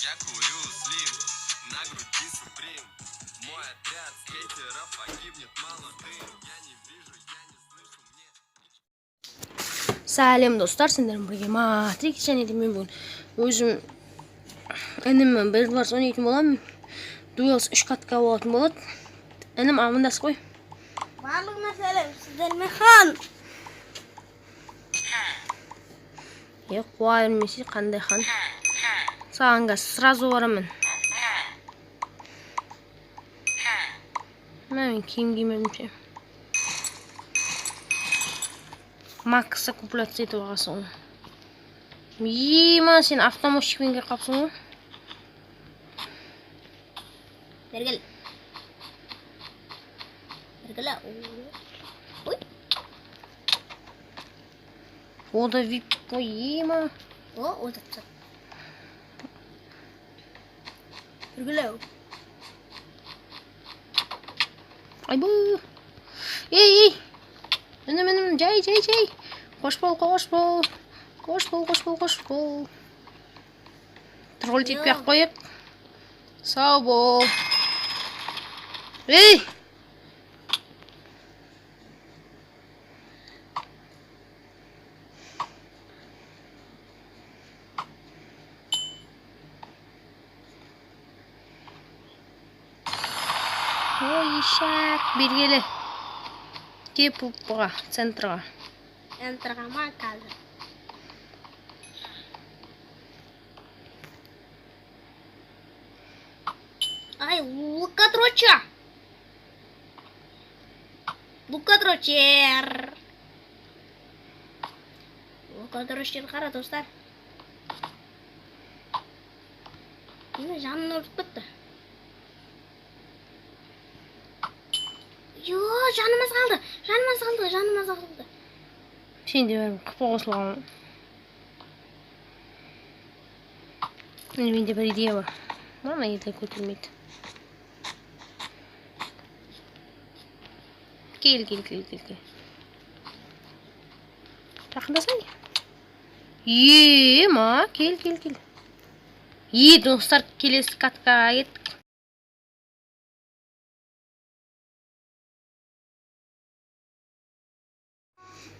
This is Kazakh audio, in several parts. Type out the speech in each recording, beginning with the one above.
Я курю слив, на груди суприм. Мой отряд скейтеров погибнет молодым. Я не вижу, я не слышу, мне. Сәлем, достар! Сендермен бірге Матрикс, және де мен бүгін өзім ініммен бір барс ойнайтын боламын. Дуэлс үш катка болатын болады. Інім, амандасып қой. Барлығына сәлем, сіздермен Хан. Е, қуа бермесе, қандай хан? Саған қазір сразу барамын. Мә, мен киім кимедім ше. Макс куплять етіп алғансың ғой. Ема, сен автомойщикпен келіп қалыпсың ғой. Бері кел. Бері кел. Ой. О да вип қой, ема. О, өлтіріп тастады. Бері кел. Айбу. Ей, ей. Інім, інім, жай, жай, жай. Қош бол, қош бол. Қош бол, қош бол, қош бол. Тролль етпей ақ қояйық. Сау бол. Ей! Ой, ишак, бергелі. Кеп бұға, центрға. Центрға ма қазір? Ай, лука дроча. Лука дрочер. Лука дрочер, қара, достар. Міне, жанын ұрып кетті. Йо, жаным аз қалды. Жаным аз қалды, жаным аз қалды. Сен де бәрібір құпа қосылған ғой. Міне, менде бір идея бар. Мына идея көтермейді. Кел, кел, кел, кел, кел. Жақындасай. Ема, кел, кел, кел. Е, достар, келесі каткаға кеттік.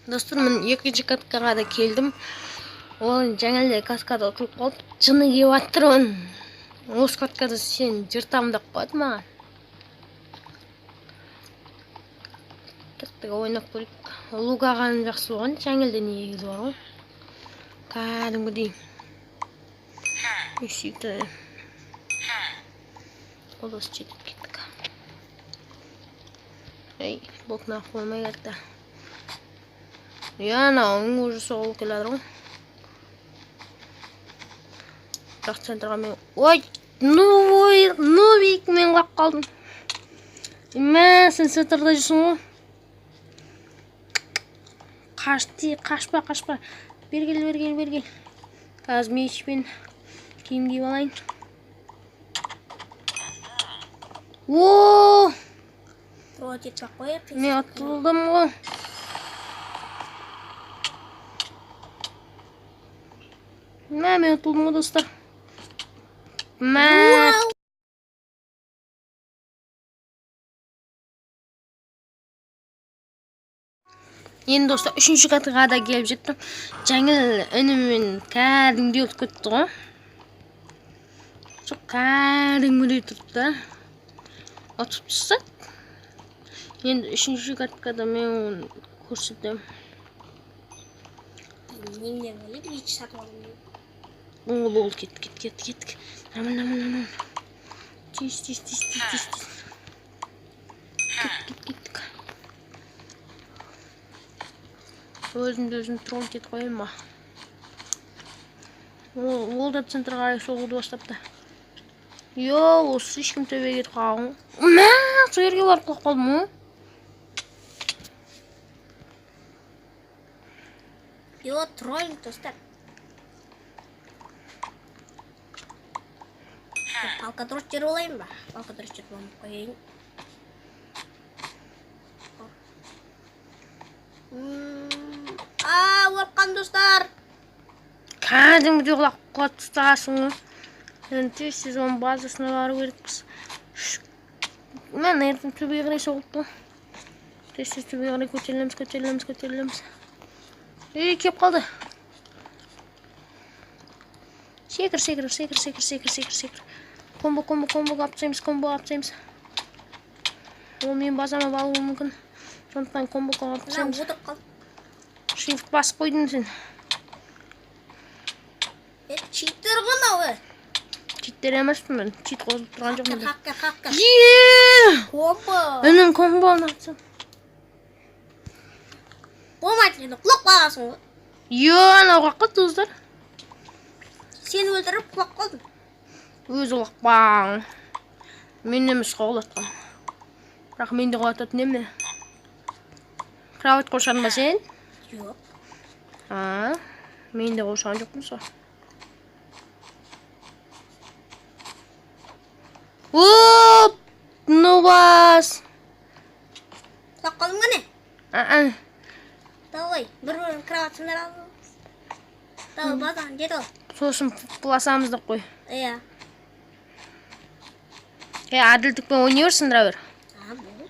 Достар, мен екінші каткаға да келдім. Ол жаңа әлі каскада ұтылып қалды. Жыны келіп жатыр оның. Осы каткада сен жыртамын деп қояды маған. Кеттік, ойнап көрейік. Лугаған жақсы болған, жаңылда негізі бар ғой. Кәдімгідей. Сүйікті. Ол осы жетіп кеттік. Ей, блокына қоймай кетті. Иә, анауың уже соғылып келе жатыр ғой. Бірақ центрға мен... Ой, ой, нубик, мен құлап қалдым. Мә, сен центрда жүрсің ғой. Қаш, қашпа, қашпа. Бері кел, бері кел, бері кел. Қазір мечпен киім киіп алайын. О! Тролль етпей ақ қояйық. Мен ұтылдым ғой. Мә, мен ұтылдым ғой, достар. Мә. Енді, достар, үшінші катыға да келіп жеттім. Жаңыл інімен кәдімгідей ұтып кетті ғой. Жоқ, кәдімгідей тұрды да. Ұтып тастады. Енді үшінші каткада мен оны көрсетемін. Немене бөлек, меч сатып алдым. Ол, ол, кет, кет, кет, кеттік. Нормально, нормально, нормально. Тез, тез, тез, тез, тез, тез. Кет, кет, кеттік. Өзімді өзім тролль етіп қояйын ба? Ол да центрға қарай соғуды бастапты. Йо, ол слишком төбеге кетіп қалған ғой. Мә, сол жерге барып құлап қалдым ғой. Йо, тролль, достар. Палка дрочер болайын ба? Палка дрочер болмай қояйын. А, өліп қалдым, достар. Кәдімгідей құлап құлап тастағансың ғой. Енді тез тез оның базасына бару керекпіз. Мен ертең төбеге қарай соғылып тұр. Тез тез төбеге қарай көтерілеміз, көтерілеміз, көтерілеміз. Ей, кеп қалды. Секір, секір, секір, секір, секір, секір, секір. Комбо, комбо, комбо алып тастаймыз, комбо алып тастаймыз. Ол менің базама алуы мүмкін. Сондықтан комбо алып Мына тастаймыз. Отырып қалды. Shift басып қойдың сен. Е, читер ғой мынау, е. Читтер емеспін мен. Чит қосылып тұрған жоқ Хакер, менде. хакер, хакер. Е! Комбо. Інім, комбоны атсам. Болмайды енді, құлап қаласың ғой. Е, анау қаққа, достар. Сені өлтіріп, құлап қалдым. Өзі құлап. Мен емес қой құлатқан. Бірақ мен де құлататын немене? Кровать қоршадың ба сен? Жоқ. А, мен де қоршаған жоқпын сол. Оп! Ну бас! Құлап қалдың ба, не? А-а. Давай, бір бірін кровать сындырамыз. Давай, базаны жет ал. Сосын құласамыз деп қой. Иә. Е, әділдікпен ойнай бер, сындыра бер. А, болды.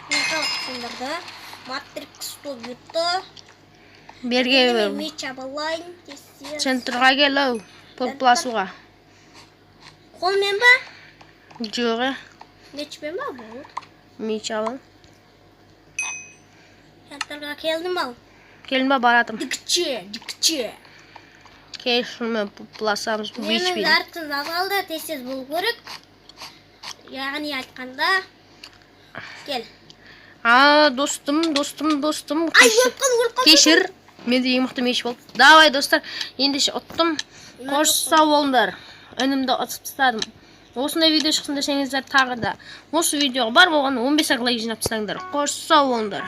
Мен кровать сындырды. Матрикс бұтты. Берге Енді бер. мен меч алайын тез. Центрға кел ау. Топласуға. Қолмен ба? Жоқ, е. Мечпен ба? Болды. Меч алын. Центрға келдім ал. Келдің ба, баратым. Дікче, дікче. Кел, шынымен пласамыз Менің мечпен. жартысы аз қалды, тез тез болу керек. Яғни айтқанда, кел. А, достым, достым, достым. Ай, Кешір. өліп қалдым, өліп қалдым. Кешір. Менде ең мықты меч болды. Давай, достар. Ендеше ұттым. Қош сау болыңдар. Інімді ұтып тастадым. Осындай видео шықсын десеңіздер, тағы да осы видеоға бар болған 15 ақ лайк жинап тастаңдар. Қош сау болыңдар.